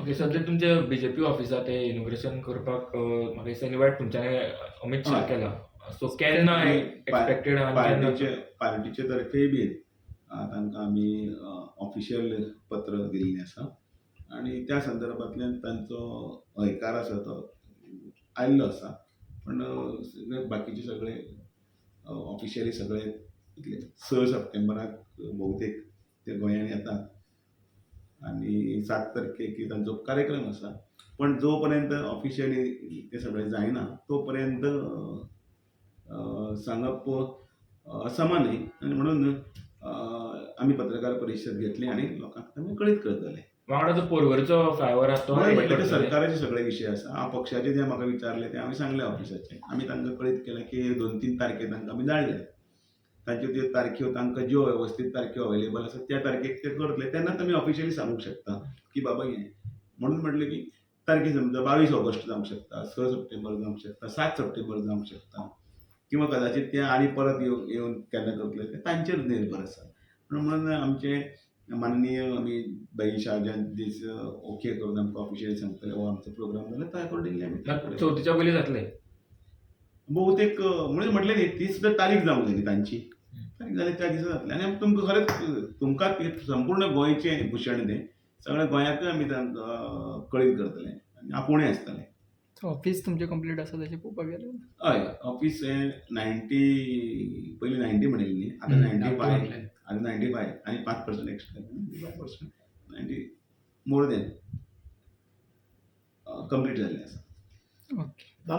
Okay, सध्या तुमचे BJP ऑफिसा ते इनॉग्रेशन करपाक म्हाका दिसता इनवायट तुमच्यानी अमित शाह केला. सो केन्ना आनी एक्सपेक्टेड आनी केन्ना? पार्टीचे तर्फेय बी तांकां आमी ऑफिशियल पत्र दिल्लें आसा आनी त्या संदर्भांतल्यान तांचो हयकार आसा तो आयिल्लो आसा. पण सगळे बाकीचे सगळे ऑफिशियली सगळे इतले 6 सप्टेंबराक बहुतेक ते गोंयांत येतात आनी 7 तारखेक तांचो कार्यक्रम आसा. पण जो पर्यंत ऑफिशियली ते सगळें जायना तो पर्यंत सांगप समा न्ही आनी म्हणून आमी पत्रकार परिशद घेतली आनी लोकांक आमी कळीत करतले. वांगडा जो पोरवरचो फ्लायओवर आसा तो म्हणून म्हटलें ते करतले. सरकाराचे सगळे विशय आसा. हांव पक्षाचे जे म्हाका विचारले ते हांवें सांगले ऑफिसाचे. आमी तांकां कळीत केलें की 2-3 तारखे तांकां आमी धाडले. तांच्यो त्यो तारख्यो तांकां ज्यो वेवस्थीत तारख्यो अवेलेबल आसा त्या तारखेक ते करतले तेन्नाच आमी ऑफिशियली सांगूंक शकता की बाबा हें. म्हणून म्हटलें की तारखे समजा 22 ऑगस्ट जावंक शकता, 6 सप्टेंबर जावंक शकता, 7 सप्टेंबर जावंक शकता किंवा कदाचित ते आनी परत येवन केन्ना करतले ते तांचेर निर्भर आसा. म्हणून आमचे माननीय आमी भाई शाहजान दीस ओके करून आमकां ऑफिशियली सांगतले हो आमचो प्रोग्राम जाल्यार तो अकॉर्डिंगली आमी चवथीच्या पयलीं जातले. बहुतेक म्हणून म्हटलें न्ही ती सुद्दां तारीख जावंक जाय न्ही तांची. तारीख जाली त्या दिसा जातलें. आनी तुमकां खरेंच तुमकां संपूर्ण गोंयचें भूशण तें सगळ्या गोंयाकूय आमी तांकां कळीत करतले आनी आपोवणें आसतलें. ऑफिस तुमचें कंप्लीट आसा तशें पळोवपाक गेल्यार? हय, ऑफिस हें 90 पयलीं 90 म्हणिल्लें न्ही, आतां 95, आतां 95 आनी 5% एक्स्ट्रा, 95%, 90 मोर देन कंप्लीट जाल्लें आसा. ओके.